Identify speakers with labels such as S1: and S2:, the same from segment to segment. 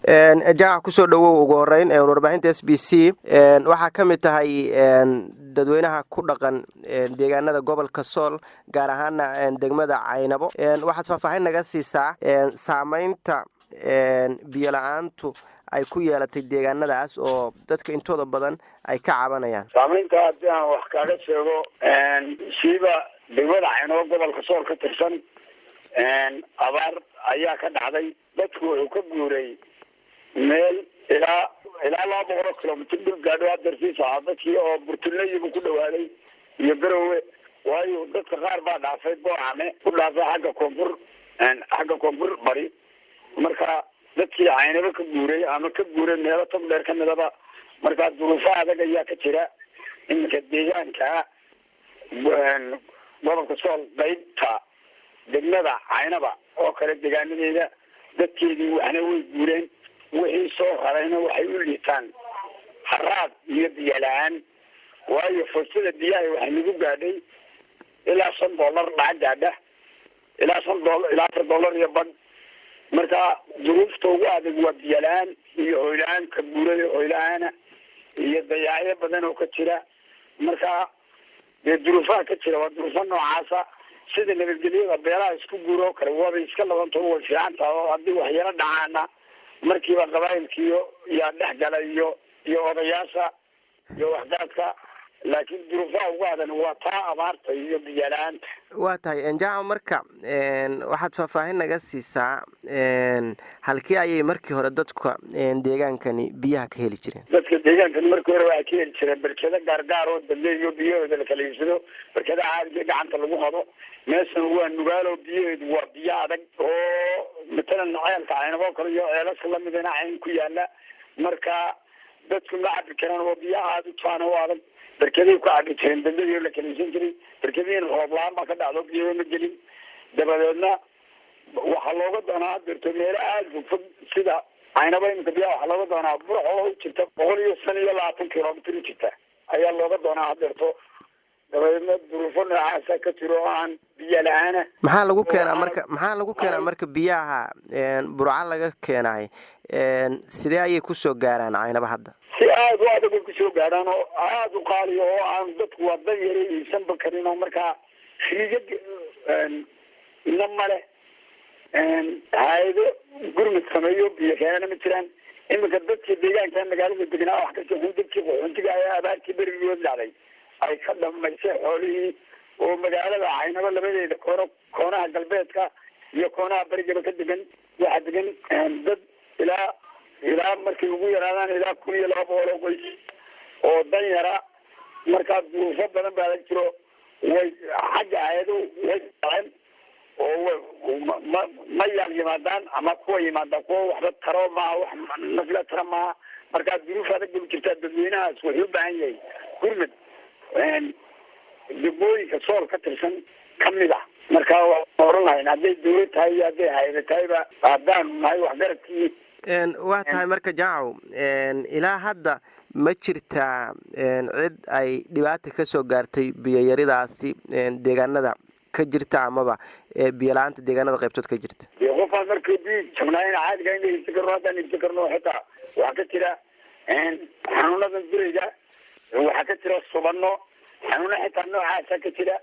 S1: Jaamac, kusoo dhawow ugu horeyn warbaahinta SBC. Waxaa ka mid tahay dadweynaha ku dhaqan deegaanada gobolka Sool, gaar ahaana degmada Caynabo. Waxaad faahfaahin naga siisaa saameynta biyo la-aantu ay ku yeelatay deegaanadaas oo dadka intooda badan ay ka cabanayaan.
S2: Saameynta haddii aan wax kaaga sheego, siiba degmada Caynabo, gobolka Sool ka tirsan, abaar ayaa ka dhacday. Dadku wuxuu ka guuray meel ilaa 200 kilomitr dhul gaadho hadeer sii socaa dadkii oo Burtuleyibuu ku dhawaaday iyo Garowe, waayo dadka qaar baa dhaafay Boocame, ku dhaafay xagga koonfur, xagga koonfur bari. Marka dadkii Caynabo ka guuray ama ka guuray meelo tog dheer kamidaba, marka duruufo adag ayaa ka jira iminka deegaanka gobolka Sool, qaybta degmada Caynaba oo kale. Deegaanadeeda dadkeedii waxna way guureen, wixii soo harayna waxay u liitaan haraad iyo biyo la-aan, waayo fursada biyaha waxay nagu gaadhay ilaa $5 lacag gaadha, ilaa $5, ilaa $4 iyo badh. Marka duruufta ugu adag waa biyo la-aan iyo hoyla-aan, ka guurada hoyla-aana iyo dayaacyo badan oo ka jira. Marka dee duruufaha ka jira waa duruufo noocaasa. Sida nabadgelyada beelaha isku guuro oo kale waabay iska labanto, way fiican taha, oo haddii waxyaro dhacaana markiiba qabaayilkiiyo yaa dhex gala iyo odayaasha iyo waxgaadka, laakiin duruufaha ugu adan waa taa abaarta iyo biyo la-aanta.
S1: Waa tahay, Jaamac. Marka waxaad faahfaahin naga siisaa halkii ayay markii hore dadka deegaankani biyaha ka heli jireen?
S2: Dadka deegaankani markii hore waxay ka heli jireen berkado gaargaar oo dambeeyo biyahooda la kala iibsado, berkada caadiga gacanta lagu qado. Meeshan waa nugaalo, biyaheedu waa biyo adag oo matalan ceelka Caynabo kale iyo ceelasha lamidana cayn ku yaala. Marka dadku ma cabi karaan, oo biyo aada u jaan oo adag. Berkaday ku cabi jireen dambeeyo la kala iibsan jiray. Berkadihiina roob la-aan baa ka dhacdo, biyo ma gelin. Dabadeedna waxaa looga doonaa hadeerto meelo aada fogfog sida Caynabo. Iminka biyaha waxaa looga doonaa Burco oo u jirta 125 kilomitr u jirta ayaa looga doonaa hadeerto. Dabadeedna duruufo noocaasa ka jiro oo aan biyo la-aana.
S1: Maxaa lagu keenaa marka? Maxaa lagu keenaa marka biyaha Burca laga keenaay? Sidee ayay kusoo gaaraan Caynaba hadda?
S2: Si aada u adag ay kusoo gaadhaan oo aada u qaaliya, oo aan dadku waa dan yara iibsanba karin, oo markaa riigag ina male, hay-ado gurmud sameeyo biyo keenana ma jiraan. Iminka dadkii deegaanka magaalada degnaa wax kasoo xun, dadkii qaxoontiga ayaa abaartii berigood dhacday ay ka dhamaysay xoolihii, oo magaalada Caynabo labadeeda koono, koonaha galbeedka iyo koonaha barigaba ka degan, waxaa degan dad ilaa markay ugu yaraadaan ilaa 1200 oo qoys oo dan yara. Markaa duruufo badan baa la jiro. Way xagga hay-aduhu way dhaceen oo ma yaal yimaadaan, ama kuwa yimaadaan kuwa waxba taro maaha, wax nafla tara maaha. Markaa duruuf adag bay jirtaa. Dadweynahaas wuxuu u baahan yahay gurmud degmooyinka Sool ka tirsan kamid ah. Marka waan oran lahayn, hadday dawlad tahay iyo hadday hay-ada tahayba, haddaanu nahay waxgaradkii.
S1: Waa tahay. Marka Jaacow, ilaa hadda ma jirtaa cid ay dhibaata kasoo gaartay biyoyaridaasi deegaanada ka jirta amaba biyo la-aanta deegaanada qaybtood ka jirta?
S2: Dee qofaan markii biyi jabnaayna caadiga in iibsan karno, haddaan iibsan karno. Xitaa waxaa ka jira xanuunadan durayga, waxaa ka jira subano, xanuuna xitaa noocaasa ka jira.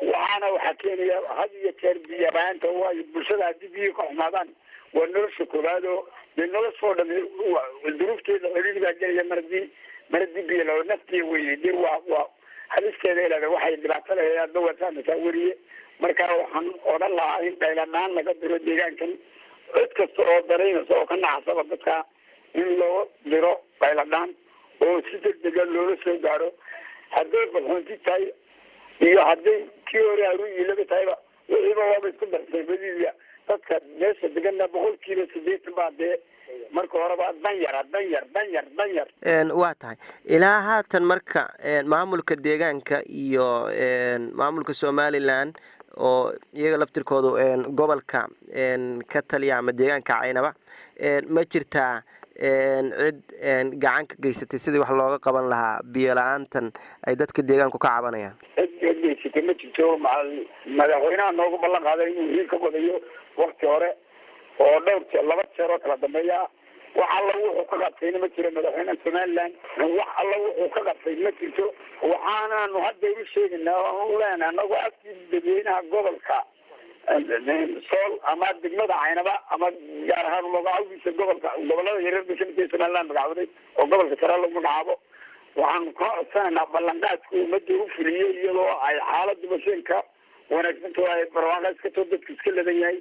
S2: Waxaana waxaa keenaya had iyo jeer biyo la-aanta, waayo bulshada haddii biyihi ka xumaadaan waa nolosha koowaad, oo dee noloshoo dhami duruufteeda ciriiri baa gelaya. Mar hadii biyo lao naftiya weyne, dee waa halisteeda ilaada, waxay dhibaato lahayd adba waa fahmaysaa, weriye. Marka waxaan odhan lahaa in qaylanaan laga diro deegaankan, cid kasta oo daraynaysa oo ka naxasaba dadka in loo diro qayladhaan oo si degdega loola soo gaaro, hadday qaxoonti tahay iyo hadday kii hore haruyiilaba tahayba. Wixiiba waaba isku darsay badiya. Dadka meesha degana 80% baa dee marka horeba dan yara, dan yar, dan yar, dan yar.
S1: Waa tahay. Ilaa haatan marka maamulka deegaanka iyo maamulka Somaliland oo iyaga laftirkoodu gobolka ka taliya ama deegaanka Caynaba, ma jirtaa cid gacan ka geysatay sidii wax looga qaban lahaa biyo la-aantan ay dadka deegaanku ka cabanayaan?
S2: Cid ka geysatay ma jirto. Madaxweynaha noogu ballan qaaday inuu hiil ka qodayo wakti hore oo dhowr jeer, laba jeer oo kala dambeeya. Wax alla wuxuu ka qabtayna ma jiro madaxweynaha Somaliland, wax alla wuxuu ka qabtay ma jirto. Waxaanaanu hadda u sheegaynaa oanu leenahay anagoo afkii dadweynaha gobolka Sool ama degmada Caynaba, ama gaar ahaan magacawdiisa gobolka, gobolada yaryar bay kamid tahay Somaliland magacawday oo gobolka sare lagu magacaabo. Waxaanu ka codsanaynaa ballanqaadku ummadda u fuliyo, iyadoo ay xaaladu mashinka wanaagsanto, ay barwaaqa iska too, dadku iska ladan yahay,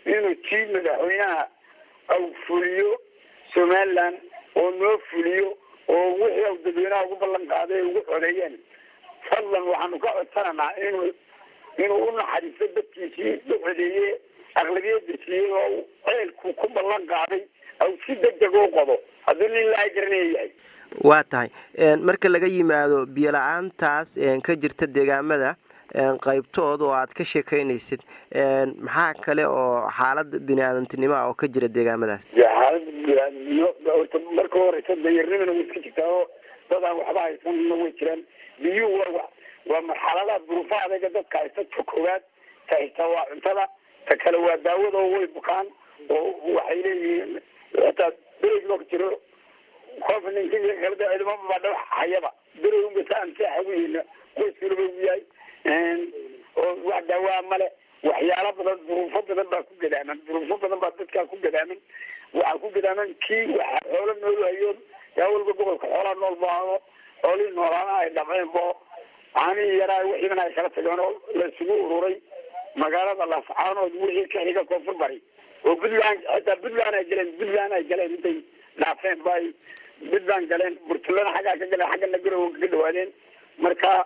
S2: inuu tii madaxweynaha au fuliyo Somaliland oo noo fuliyo oo wixii au dadweynaha ugu ballan qaaday ay ugu codeeyeen. Fadlan waxaanu ka codsanaynaa inuu u naxariisto dadkiisii u codeeye, aqlabiyada siiyey, oo ceelku ku ballan qaaday au si degdeg u qodo, hadduu nin laa garanaya yahay.
S1: Waa tahay. Marka laga yimaado biyo la-aantaas ka jirta deegaamada qaybtood oo aad ka sheekeynaysid, maxaa kale oo xaalada bini aadamtinimo ah oo ka jira deegaamadaas?
S2: Xaalada biniaadamnimo horta marka horeysa danyarnimana way iska jirtaa, oo dad aan waxba haysanna way jiraan. Biyuhu waa marxaladaha duruufaha adega dadka haysta. Ta koowaad ta xitaa waa cuntada, ta kale waa daawada, oo way bukaan oo waxay leeyihiin xitaa bereg loo jiro COVID 19 kala cidima baa dhawax hayaba bereg unba sa aan seexa ugu yihiin, qoys waliba ugu yahay, oo wax daawaa male. Waxyaalo badan, duruufo badan baa ku gadaaman, duruufo badan baa dadkaa ku gadaaman. Waxaa ku gadaaman kii waxa xoolo nool hayo, yaa walba gobolka xoolaha nool baao, xoolihii noolaana ay dhamceen bo, caanihii yaraa wixiibana ay kala tageen oo la isugu ururay magaalada Laascaanood, wixii ka xiga koonfur bari oo Puntland, xitaa Puntland ay galeen, Puntland ay galeen, intay dhaafeen ba ay Puntland galeen, Burtulana xaggaa ka galeen, xaggana Garowe kaga dhawaadeen. Marka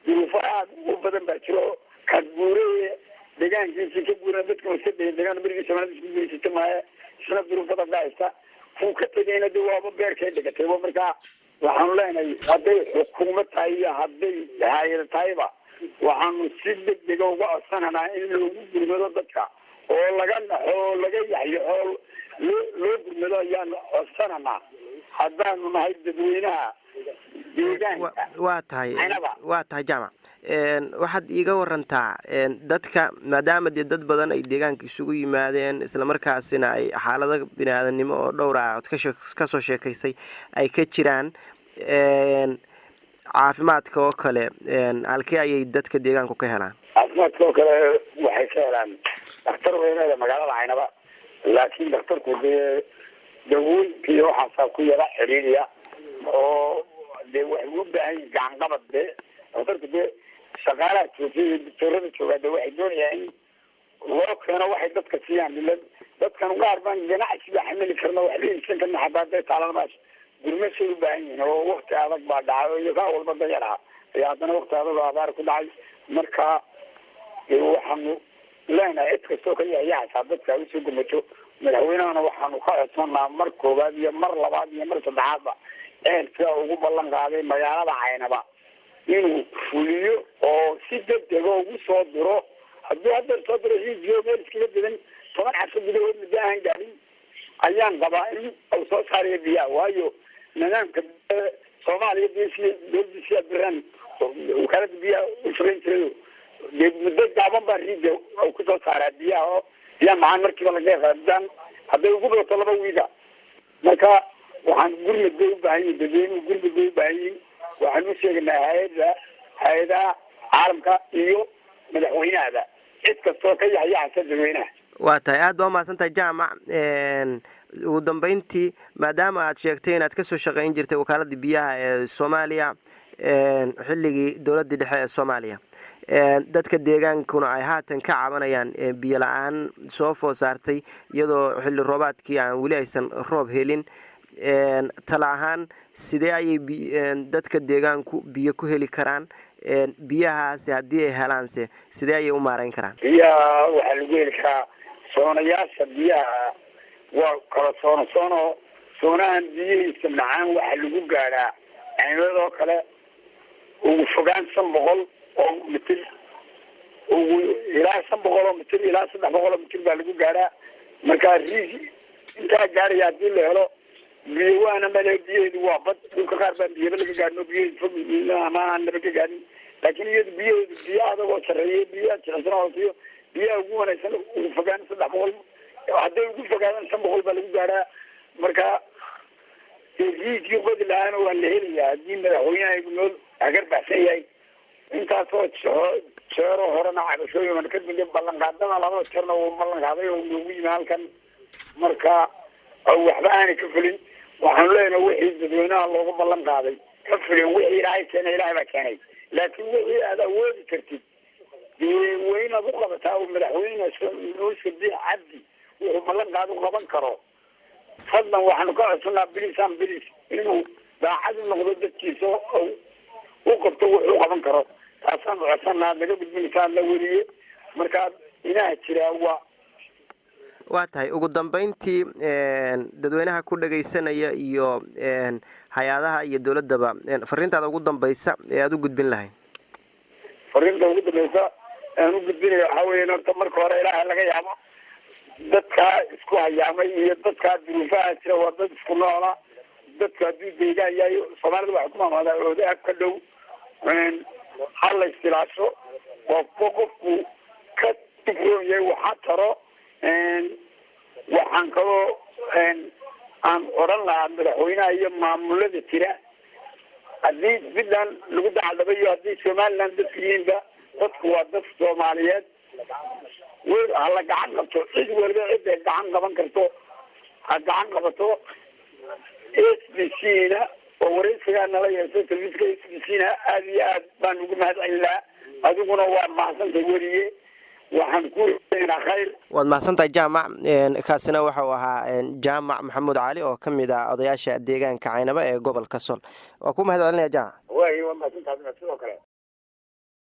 S2: duruufo aada u badan baa jiro. Ka guure deegaankiisii ka guura, dadka iska degen deegaan berigii Soomaalida isku guursata maaye, isna duruufada ka haysta kuu ka tegayna de waaba beerkay dhigatay. Marka waxaanu leenahay hadday xukuumad tahay iyo hadday hayada tahayba, waxaanu si degdega uga codsananaa in loogu gurmado dadka oo laga naxo oo laga yaxyo oo loo gurmado ayaanu codsananaa, haddaanu nahay dadweynaha deegaanka.
S1: Waa tahay.
S2: Caynaba.
S1: Waa tahay Jaamac. Waxaad iiga warantaa dadka, maadaama dee dad badan ay deegaanka isugu yimaadeen, islamarkaasina ay xaalado bini aadanimo oo dhowr ah ood kasoo sheekaysay ay ka jiraan, caafimaadka oo kale halkee ayay dadka deegaanku ka helaan?
S2: Caafimaadka oo kale waxay ka helaan dhakhtar weyneeda magaalada Caynaba, laakiin dhakhtarku dee dawooyinka iyo waxaasaa ku yara xiriiriya, oo dee waxay u baahan yihin gacanqabad. Dee dhakhtarku dee shaqaalaha joogtay iyo doctoorada joogaa dee waxay doonayaan in loo keeno waxay dadka siiyaan. Ila dadkan qaar baan ganacsiba xamili karna, waxba iibsan karna, xataa hadday taalan maasha gurmashay u baahan yihiin, oo wakti adag baa dhacay, iyo kaa walba dayar ah ayaa haddana wakti adag oo abaar ku dhacay. Marka dee waxaanu leenahay cid kastoo ka yaxyaxaysaa dadka ha usoo gurmato. Madaxweynahana waxaanu ka codsanaa mar koowaad iyo mar labaad iyo mar saddexaadba ceelka ugu ballan qaaday magaalada Caynaba inuu fuliyo oo si degdega ugu soo diro. Hadduu haddeer soo diro hiijiyo meel iskaga degan, 10 casho gudahood muddo aan gaadhin ayaan qabaa in uu soo saarayo biyaha, waayo nidaamka Soomaaliya biyo si dowladdiisiyaa biraan wakaalada biyaha u shaqayn jirayo, dee muddo gaaban baa riiga uu kusoo saaraa biyaha, oo biyaha macaan markiiba laga yaqaadaan hadday ugu badato 2 wiiga. Marka waxaan gurmad bay u baahan yihin dadweynuhu, gurmad bay u baahan yihin. Waxaan u sheegaynaa hay-adaha caalamka iyo madaxweynahaba, cid kastoo ka yaxyaxasa dadweynaha.
S1: Waa tahay, aad baa umahadsan tahay Jaamac. Ugu dambeyntii, maadaama aad sheegtay inaad kasoo shaqayn jirtay wakaaladda biyaha ee Soomaaliya xilligii dowladdii dhexe ee Soomaaliya, dadka deegaankuna ay haatan ka cabanayaan biyo la-aan soo food saartay, iyadoo xilli roobaadkii aan weli aysan roob helin, tala ahaan sidee ayay dadka deegaanku biyo ku heli karaan? Biyahaasi haddii ay helaanse sidee ayay u maareyn karaan?
S2: Biyaha waxaa lagu heli karaa soonayaasha. Biyaha waa kala soono soono. Soonahan biyihiisa macaan waxaa lagu gaadhaa cimiladoo kale ugu fogaan 500 oo mitir, ugu ilaa 500 oo mitir ilaa 300 oo mitir baa lagu gaadhaa. Marka riig intaa gaaraya haddii la helo, biyo waana male. Biyaheedu waa bad, dhulka qaar baan biyaba laga gaadhin oo biyaheedu fog ama aan laba ka gaadhin, laakiin iyadu biyaheedu biyo adag oo sarreeya, biyaha jilicsan hooseeyo. Biyaha ugu wanaagsan ugu fogaan 300, hadday ugu fogaadaan 500 baa lagu gaadhaa. Marka riigii qodi lahaana waa la helayaa haddii madaxweynaha noo hagar baxsan yahay. Intaasoo jeero horena cabashooyin ka dambe ballanqaadada labada jeerna wuu ballanqaaday oo noogu yimi halkan. Marka waxba aanay ka fulin. Waxaanu leenahay wixii dadweynaha loogu ballan qaaday ka fulin. Wixii Ilaahay keenay, Ilaahay baa keenay, laakiin wixii aad awoodi kartid dee waa inaad u qabataa. Oo madaxweyne Muuse Biix Cabdi wuxuu ballan qaad u qaban karo, fadlan waxaanu ka codsanaa bilis an bilis inuu daacad u noqdo dadkiisa oo u qabto wuxuu qaban karo. Taasaanu codsanaa, naga gudbinaysaa la weliye. Markaa inaha jiraa waa
S1: Waa tahay. Ugu dambeyntii, dadweynaha ku dhagaysanaya iyo hay-adaha iyo dowladdaba, fariintaada ugu dambaysa ee aada u gudbin lahayd?
S2: Fariinta ugu dambaysa aan u gudbinaya waxaa weya, horta marka hore Ilaaha laga yaabo. Dadkaa isku hayaamay iyo dadkaa duruufaha jira waa dad isku noola. Dadku hadduu deegaan yahay, Soomaalida waxay ku maamaadaa oodaab ka dhow. Ha la istilaasho, qofba qofku ka dugroon yahay waxa taro. Waxaan kaloo aan odhan lahaa madaxweynaha iyo maamulada jira, haddii Puntland lagu dacaldhabayo, haddii Somaliland dadku yihiinba, dadku waa dad Soomaaliyeed. Ha la gacan qabto. Cid waliba ciday gacan qaban karto ha gacan qabato. SBC na oo wareysigaa nala yeesay, telefisika SBC na aada iyo aad baan ugu mahad celinaa. Adiguna waa mahadsantay weliye, waxaan ku rajaynaa khayr.
S1: Waad mahadsantahay, Jaamac. Kaasina waxau ahaa Jaamac Maxamuud Cali oo ka mid ah odayaasha deegaanka Caynaba ee gobolka Sool. Waa ku mahad celinaya, Jaamac.
S2: Way, waa mahadsantahay.